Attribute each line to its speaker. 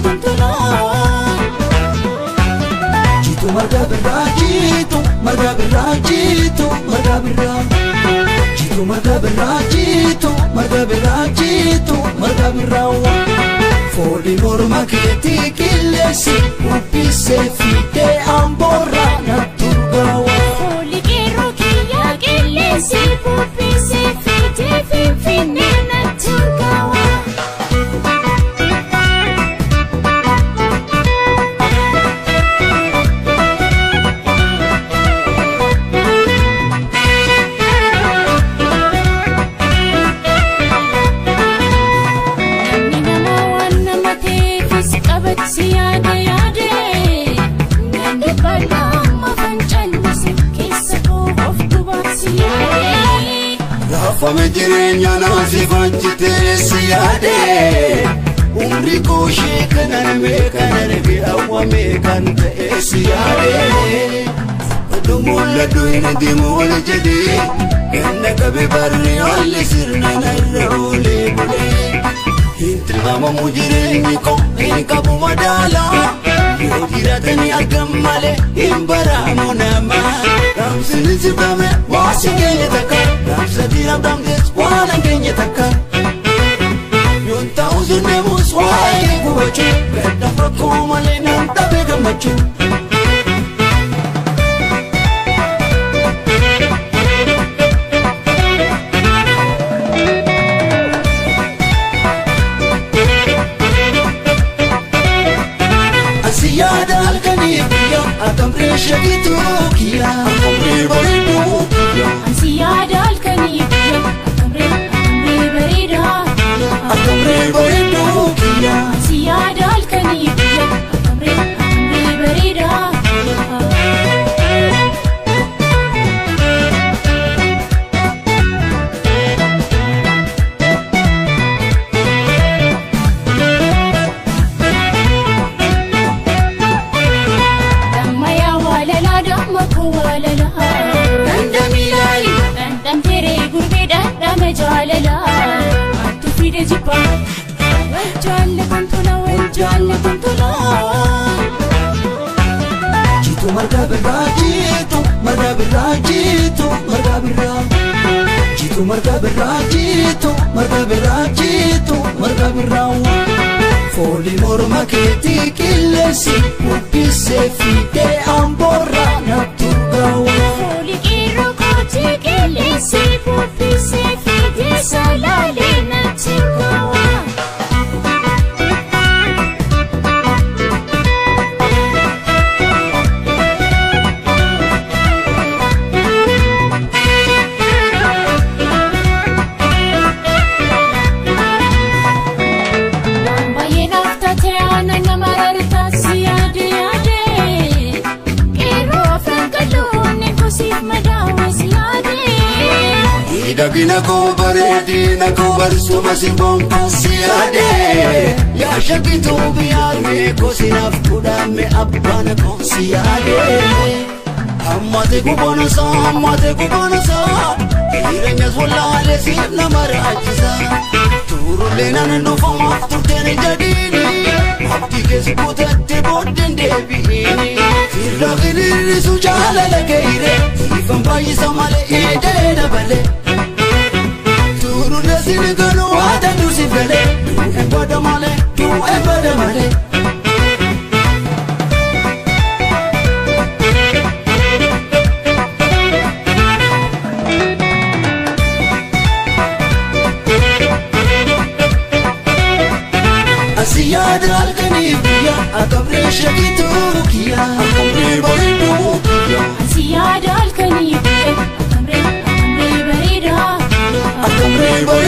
Speaker 1: jaallatan tola. Jitu marga birraa jitu marga birraa jitu marga birraa. Jitu marga birraa jitu marga birraa jitu marga birraa. Fooli morma keetii qilleensi bubbisee fiidee amboorraa natti urgaawa.
Speaker 2: Fooli qeerroo kiyyaa qilleensi bubbisee fiidee finfinnee natti urgaawa. Namni nama waan nama ta'eefis qabatti yaada yaade. Nan dubbadha amma fancannise keessa koo of dubaatti yaade.
Speaker 1: Laafame jireenya naasifachitee si yaade. Umri koo ishee kanan beekan arge awwame kan ta'e si yaade. Baddu mul'adhu hin deemu ol jedhee ganna qabe barri olli sirna narra oolee bulee. Hin tilmaamamu jireenyi koo hin qabu madaalaa. Yoo jiraatanii argam malee hin baraamu nama. Raamsini sirbaame waa si geenye takka. Raamsa dhiiraaf daamtes waan hangeenye takka. Yoon ta'u sunneemus waa'ee gubachuu. Gaddaaf rakkoo malee nan dhabee gammachuu. Asi yaada halkanii guyyaa atamree shakituu kiyyaa atamree bareedduu kiyyaa
Speaker 2: Ansi yaada halkanii guyyaa atamree atamree bareedaa.
Speaker 1: Atamree bareedduu kiyyaa.
Speaker 2: Ansi yaada halkanii guyyaa atamree atamree bareedaa. Damma yaa waalalaa damma koo waalalaa.
Speaker 1: Dandamii laali
Speaker 2: Dhandhamteeree gurbee dhandhama jaalalaa. Maaltu fide jibbaa? Wal jaallatan tola wal jaallatan tola.
Speaker 1: Jitu marga birraa jitu marga birraa jitu marga birraa. Jitu marga birraa jitu marga birraa jitu marga birraa. Fooli morma keetii qilleensi bubbisee fiidee amboorraa natti urgaawa.
Speaker 2: Fooli qeerroo kootii qilleensi bubbisee fiidee salaalee natti urgaawa. Waan baay'ee naaf taate aannan nama rartaa si yaade yaade. Qeerroo afran qal'oonni kosiif madaawwe si yaade.
Speaker 1: Miidhagina koo bareedina koo barsuma si boonkaa si yaade. Yaa shakituu biyyaarmee koo sinaaf kudhaame abbaan koo si yaade. Hammate kuboonsaa hammate kuboonsaa jireenyas wallaalee siif nama raachisa. Turullee nan dhufumaaf turteen jadiini abdii keessa kutatte booddeen deebi'iini. Sirraa hiriirisu jaalala keeyire siifan baay'isa malee idee dabale. Turullee siin galuu haata dursiif galee du'een bada malee du'een bada malee. Asi yaada halkanii guyyaa atamree shakituu kiyyaa atamree bareedduu kiyyaa
Speaker 2: Ansi yaada halkanii guyyaa atamree atamree bareedaa.
Speaker 1: Atamree bareedduu.